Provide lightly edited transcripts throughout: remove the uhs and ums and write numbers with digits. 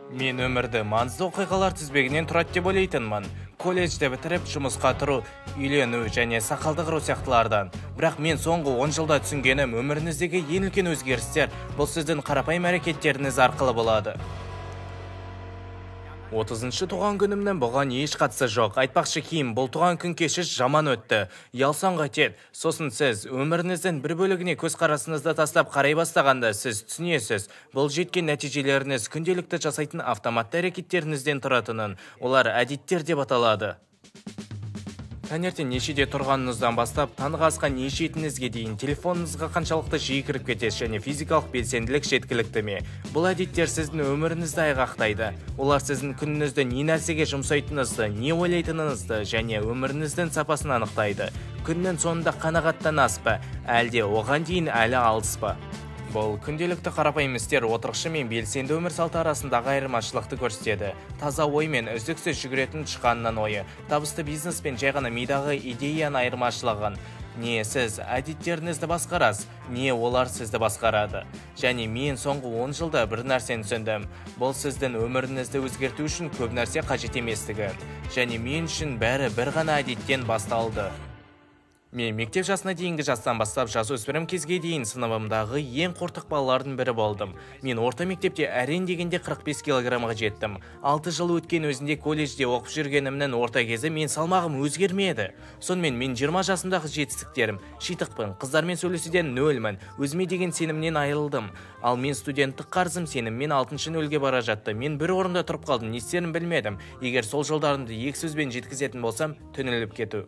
Мен өмірді маңызды оқиғалар тізбегінен тұрады деп ойлайтынмын. Колледжді бітіріп, жұмысқа тұру, үйлену және сақалды қыру сияқтылардан. Бірақ мен соңғы 10 жылда түсінгенім, өміріңіздегі ең үлкен өзгерістер бұл сіздің қарапайым әрекеттеріңіз арқылы болады. 30-шы туған күнімнің бұған еш қатысы жоқ. Айтпақшы, кейін бұл туған күн кеші жаман өтті. Ұялсаң қайтеді. Сосын сіз өміріңіздің бір бөлігіне көзқарасыңызды тастап қарай бастағанда сіз түсінесіз, бұл жеткен нәтижелеріңіз күнделікті жасайтын автоматты әрекеттеріңізден тұратынын. Олар әдеттер деп аталады. Таңертең нешеде тұрғаныңыздан бастап, таңғы асқа не ішетініңізге дейін, телефоныңызға қаншалықты жиі кіріп кетесіз және физикалық белсенділік жеткілікті ме? Бұл әдеттер сіздің өміріңізді айғақтайды. Олар сіздің күніңізді не нәрсеге жұмсайтыныңызды, не ойлайтыныңызды және өміріңіздің сапасын анықтайды. Күннің соңында қанағаттанасыз ба, әлде оған дейін әлі алыс па? Бұл күнделікті қарапайым істер отырықшы мен белсенді өмір салты арасындағы айырмашылықты көрсетеді. Таза ой мен үздіксіз жүгіретін тышқанның ойы, табысты бизнес пен жай ғана мидағы идеяның айырмашылығын. Не сіз әдеттеріңізді басқарасыз, не олар сізді басқарады. Және мен соңғы 10 жылда бір нәрсені түсіндім. Бұл сіздің өміріңізді өзгерту үшін көп нәрсе қажет еместігі. Және мен үшін бәрі бір ғана әдеттен басталды. Мен мектеп жасына дейінгі жастан бастап жасөспірім кезге дейін сыныбымдағы ең қортық балалардың бірі болдым. Мен орта мектепте әрең дегенде 45 килограммға жеттім. 6 жыл өткен өзінде колледжде оқып жүргенімнің орта кезі мен салмағым өзгермеді. Сонымен мен 20 жасымдағы жетістіктерім, шитықпын, қыздармен сөйлесуден нөлмін, өзіме деген сенімнен айырылдым. Ал мен студенттік қарызым сеніммен 6-шы нөлге бара жатты. Мен бір орында тұрып қалдым, не істерімді білмедім. Егер сол жылдарымды екі сөзбен жеткізетін болсам, түңіліп кету.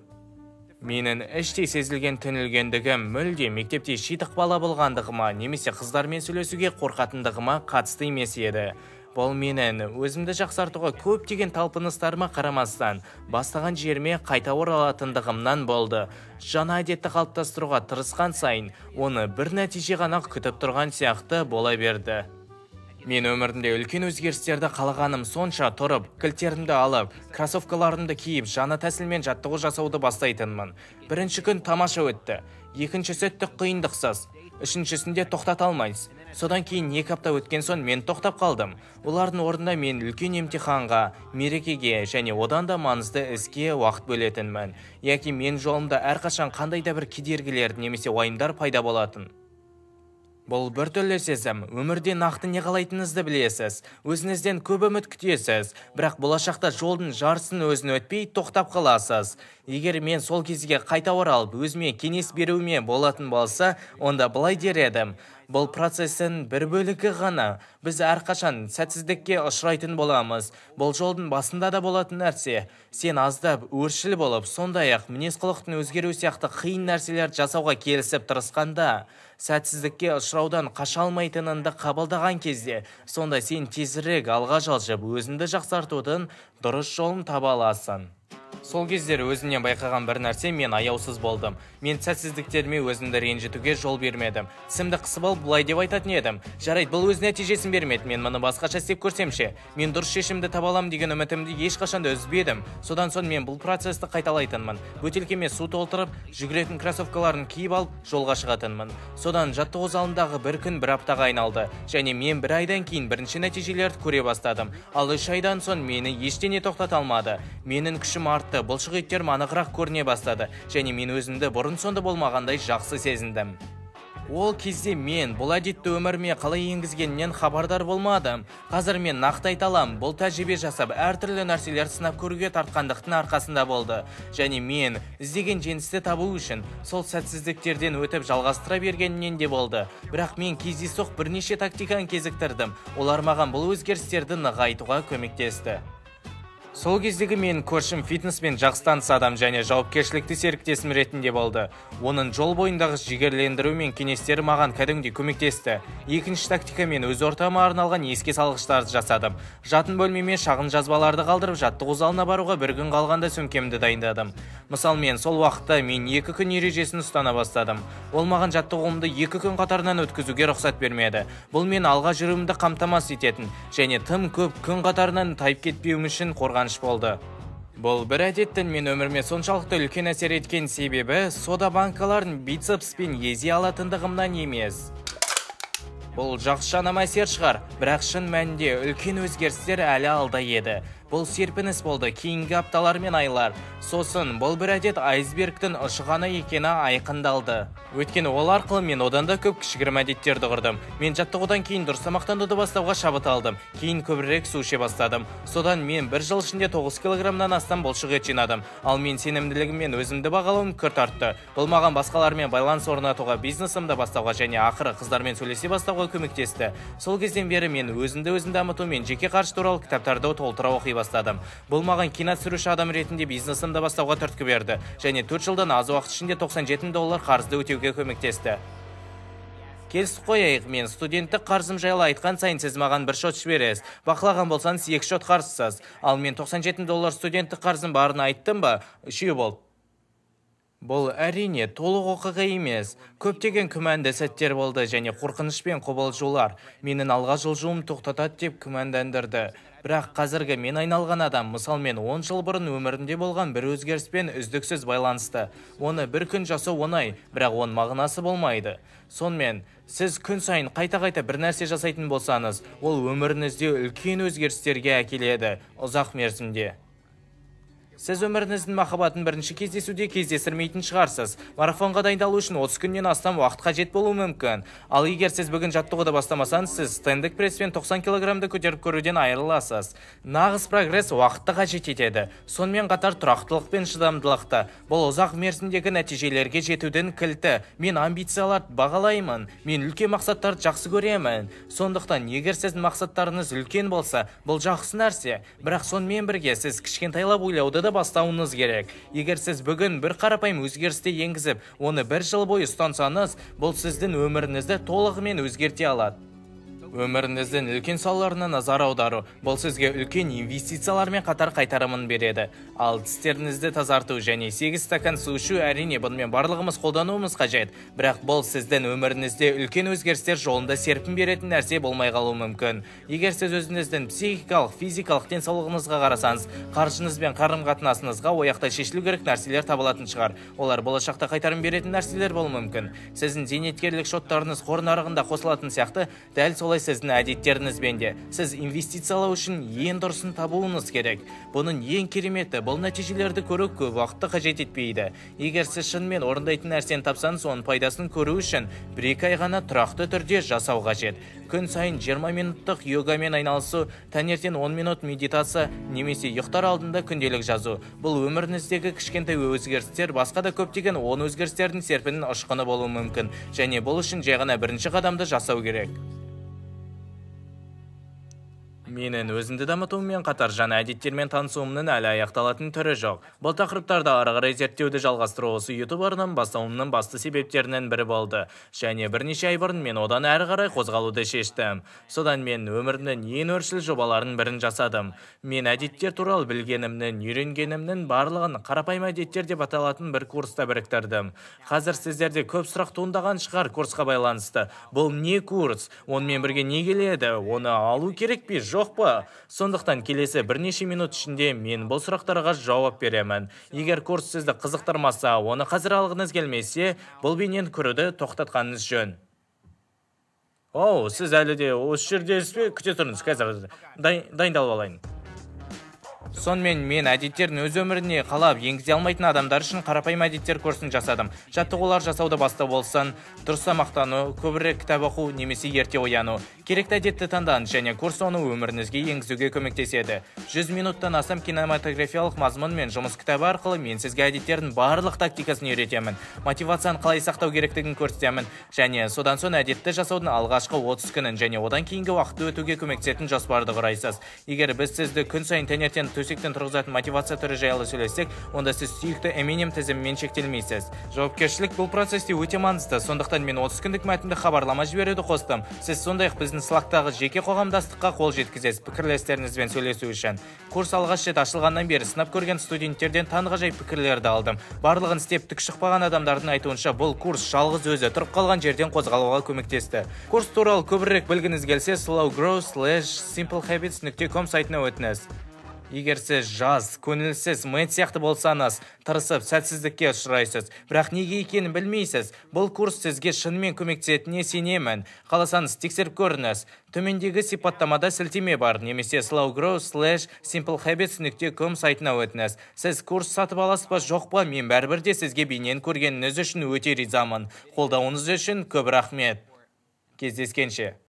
Менің іштей сезілген түңілгендігім мүлде мектепте шитық бала болғандығыма немесе қыздармен сөйлесуге қорқатындығыма қатысты емес еді. Бұл менің өзімді жақсартуға көптеген талпыныстарыма қарамастан бастаған жеріме қайта оралатындығымнан болды. Жаңа әдетті қалыптастыруға тырысқан сайын оны бір нәтиже ғана күтіп тұрған сияқты бола берді. Мен өмірімде үлкен өзгерістерді қалағаным сонша тұрып, кілттерімді алып, кроссовкаларымды киіп, жаңа тәсілмен жаттығу жасауды бастайтынмын. Бірінші күн тамаша өтті, екіншісі түк қиындықсыз, үшіншісінде тоқтата алмайсыз. Содан кейін 2 апта өткен соң мен тоқтап қалдым. Олардың орнында мен үлкен емтиханға, мерекеге және одан да маңызды іске уақыт бөлетінмін. Яки мен жолымда әрқашан қандай да бір кедергілер немесе уайымдар пайда болатын. Бұл біртүрлі сезім, өмірде нақты не қалайтыныңызды білесіз, өзіңізден көп үміт күтесіз, бірақ болашақта жолдың жартысын өзін өтпей тоқтап қаласыз. Егер мен сол кезге қайта оралып, өзіме кеңес беруіме болатын болса, онда былай дер едім. Бұл процестің бір бөлігі ғана. Біз әрқашан сәтсіздікке ұшырайтын боламыз. Бұл жолдың басында да болатын нәрсе. Сен аздап өршіл болып, сондай-ақ мінез-құлықтың өзгеруі сияқты қиын нәрселерді жасауға келісіп тырысқанда, сәтсіздікке ұшыраудан қаша алмайтыныңды қабылдаған кезде, сонда сен тезірек алға жылжып, өзіңді жақсартудың дұрыс жолын таба аласың. Сол кездері өзімнен байқаған бір нәрсе, мен аяусыз болдым. Мен сәтсіздіктеріме өзімді ренжітуге жол бермедім. Тісімді қысып алып былай деп айтатын едім. Жарайды, бұл өз нәтижесін бермеді. Мен мұны басқаша істеп көрсемше. Мен дұрыс шешімді таба алам деген үмітімді ешқашан да үзбедім. Содан соң мен бұл процесті қайталайтынмын. Бөтелкеме су толтырып, жүгіретін кроссовкаларын киіп алып, жолға шығатынмын. Содан жаттығу залындағы бір күн бір аптаға айналды. Және мен бір айдан кейін бірінші нәтижелерді көре бастадым. Ал 3 айдан соң мені ештеңе тоқтата алмады. Менің күшім артты, бұлшық еттерім анығырақ көріне бастады және мен өзімді бұрын сонды болмағандай жақсы сезіндім. Ол кезде мен бұл әдетті өміріме қалай енгізгенінен хабардар болмадым. Қазір мен нақты айта аламын, бұл тәжірибе жасап, әртүрлі нәрселерді сынап көруге тартқандықтың арқасында болды. Және мен іздеген жеңісті табу үшін сол сәтсіздіктерден өтіп жалғастыра бергенінен де болды. Бірақ мен кездейсоқ бірнеше тактиканы кезіктірдім. Олар маған бұл өзгерістерді нығайтуға көмектесті. Сол кездегі мен көршім фитнеспен жақсы таныс адам және жауапкершілікті серіктесім ретінде болды. Оның жол бойындағы жігерлендіру мен кеңестері маған кәдімгідей көмектесті. Екінші тактика, мен өз ортама арналған еске салғыштарды жасадым. Жатын бөлмеме шағын жазбаларды қалдырып, жаттығу залына баруға бір күн қалғанда сөмкемді дайындадым. Мысалы, мен сол уақытта мен 2 күн ережесін ұстана бастадым. Ол маған жаттығуымды 2 күн қатарынан өткізуге рұқсат бермеді. Бұл мен алға жүруімді қамтамасыз ететін және тым көп күн қатарынан тайып кетпеуім үшін қорғаныш болды. Бұл бір әдеттің мен өміріме соншалықты үлкен әсер еткен себебі сода банкаларын бицепспен езе алатындығымнан емес. Бұл жақсы жанама әсер шығар, бірақ шын мәнінде үлкен өзгерістер әлі алда еді. Бұл серпініс болды, кейінгі апталар мен айлар. Сосын бұл бір әдет айсбергтің ұшы ғана екені айқындалды. Өйткені ол арқылы мен одан да көп кішігірім әдеттерді құрдым. Мен жаттығудан кейін дұрыс тамақтануды бастауға шабыт алдым. Кейін көбірек су іше бастадым. Содан мен бір жыл ішінде 9 килограммнан астам бұлшық ет жинадым. Ал мен сенімділігім мен өзімді бағалауым күрт артты. Бұл маған басқалармен байланыс орнатуға, бизнесімді бастауға және ақыры қыздармен сөйлесе бастауға көмектесті. Сол кезден бері мен өзімді өзім дамыту мен жеке қаржы туралы кітаптарды толтыра оқи бастадым. Бұл маған кино түсіруші адам ретінде бизнесімді бастауға түрткі берді және 4 жылдан аз уақыт ішінде $97 қарызды өтеуге көмектесті. Келісіп қояйық, мен студенттік қарызым жайлы айтқан сайын сіз маған бір шот жібересіз. Бақылаған болсаңыз 2 шот қарызсыз. Ал мен $97 студенттік қарызым барын айттым ба? Үшеу болды. Бұл әрине толық оқиға емес. Көптеген күмәнді сәттер болды және қорқыныш пен қобалжулар менің алға жылжуым тоқтатады деп күмәндандырды. Бірақ қазіргі мен айналған адам, мысал мен 10 жыл бұрын өмірімде болған бір өзгеріспен үздіксіз байланысты. Оны бір күн жасау оңай, бірақ оның мағынасы болмайды. Сонымен, сіз күн сайын қайта-қайта бір нәрсе жасайтын болсаңыз, ол өміріңізде үлкен өзгерістерге әкеледі ұзақ мерзімде. Сіз өміріңіздің махаббатын бірінші кездесуде кездестірмейтін шығарсыз. Марафонға дайындалу үшін 30 күннен астам уақыт қажет болуы мүмкін. Ал егер сіз бүгін жаттығуды бастамасаңыз, сіз стендік пресспен 90 килограммды көтеріп көруден айырыласыз. Нағыз прогресс уақытты қажет етеді. Сонымен қатар тұрақтылық пен шыдамдылықты. Бұл ұзақ мерзімдегі нәтижелерге жетудің кілті. Мен амбицияларды бағалаймын. Мен үлкен мақсаттарды жақсы көремін. Сондықтан егер сіздің мақсаттарыңыз үлкен болса, бұл жақсы нәрсе. Бірақ сонымен бірге сіз кішкентайлап ойлауды да бастауыңыз керек. Егер сіз бүгін бір қарапайым өзгерісті енгізіп, оны бір жыл бойы ұстансаңыз, бұл сіздің өміріңізді толығымен өзгерте алады. Өміріңіздің үлкен салаларына назар аудару, бұл сізге үлкен инвестициялармен қатар қайтарымын береді. Ал тістеріңізді тазарту және 8 стакан су ішу, әрине бұнымен барлығымыз қолдануымыз қажет. Бірақ бұл сіздің өміріңізде үлкен өзгерістер жолында серпін беретін нәрсе болмай қалуы мүмкін. Егер сіз өзіңіздің психикалық, физикалық денсаулығыңызға қарасаңыз, қаржыңыз бен қарым-қатынасыңызға ояқта шешілу керек нәрселер табылатын шығар. Олар болашақта қайтарым беретін нәрселер болуы мүмкін. Сіздің зейнеткерлік шоттарыңыз қор нарығында қосылатын сияқты, дәл солай сіздің әдеттеріңізбен де. Сіз инвестициялау үшін ең дұрысын табуыңыз керек. Бұның ең кереметі, бұл нәтижелерді көру көп уақытты қажет етпейді. Егер сіз шынымен орындайтын нәрсені тапсаңыз, оның пайдасын көру үшін 1-2 ай ғана тұрақты түрде жасау қажет. Күн сайын 20 минуттық йогамен айналысу, таңертең 10 минут медитация немесе ұйықтар алдында күнделік жазу. Бұл өміріңіздегі кішкентай өзгерістер басқа да көптеген 10 өзгерістердің серпінінің ұшқыны болуы мүмкін. Және бұл үшін жай ғана бірінші қадамды жасау керек. Менің өзімді дамытуыммен қатар жаңа әдеттермен танысуымның әлі аяқталатын түрі жоқ. Бұл тақырыптарды ары қарай зерттеуді жалғастыру осы YouTube арнам бастауымның басты себептерінің бірі болды. Және бірнеше ай бұрын мен одан әрі қарай қозғалуды шештім. Содан мен өмірімнің ең өршіл жобаларының бірін жасадым. Мен әдеттер туралы білгенімнің, үйренгенімнің барлығын қарапайым әдеттер деп аталатын бір курста біріктірдім. Қазір сіздерде көп сұрақ туындаған шығар курсқа байланысты. Бұл не курс? Онымен бірге не келеді? Оны алу керек пе? Жоқ па? Сондықтан келесі бірнеше минут ішінде мен бұл сұрақтарға жауап беремін. Егер курс сізді қызықтырмаса, оны қазір алғыңыз келмесе, бұл бейнені көруді тоқтатқаныңыз жөн. Оу, сіз әлі де осы жердесіз бе? Күте тұрыңыз, қазір дайындалып алайын. Сонымен мен әдеттерін өз өміріне қалап енгізе алмайтын адамдар үшін қарапайым әдеттер курсын жасадым. Жаттығулар жасауды бастау болсын, дұрыс тамақтану, көбірек кітап оқу немесе ерте ояну. Керекті әдетті таңдаңыз және курс оны өміріңізге енгізуге көмектеседі. 100 минуттан астам кинематографиялық мазмұн мен жұмыс кітабы арқылы мен сізге әдеттердің барлық тактикасын үйретемін. Мотивацияны қалай сақтау керектігін көрсетемін және содан соң әдетті жасаудың алғашқы 30 күнін және одан кейінгі уақытты өтуге көмектесетін жоспарды құрайсыз. Егер біз сізді күн сайын таңертең төсектен тұрғызатын мотивация түрі жайлы сөйлессек, онда сіз сүйікті M&M тізімімен шектелмейсіз. Жауапкершілік бұл процесте өте маңызды, сондықтан мен 30 күндік мәтінді хабарлама жіберуді қостым. Сіз сондай-ақ біздің Slack'тағы жеке қоғамдастыққа қол жеткізесіз пікірлестеріңізбен сөйлесу үшін. Курс алғаш рет ашылғаннан бері сынап көрген студенттерден таңғажайып пікірлерді алдым. Барлығын істеп түк шықпаған адамдардың айтуынша, бұл курс жалғыз өзі тұрып қалған жерден қозғалуға көмектесті. Курс туралы көбірек білгіңіз келсе, slowgrow/simplehabits.com сайтына өтіңіз. Егер сіз жас, көңілсіз, Мэтт сияқты болсаңыз, тырысып сәтсіздікке ұшырайсыз, бірақ неге екенін білмейсіз. Бұл курс сізге шынымен көмектесетініне сенемін. Қаласаңыз, тексеріп көріңіз. Төмендегі сипаттамада сілтеме бар немесе slowgrow/simplehabits.com сайтына өтіңіз. Сіз курс сатып аласыз ба, жоқ па, мен бәрібір де сізге бейнені көргеніңіз үшін өте ризамын. Қолдауыңыз үшін көп рахмет. Кездескенше.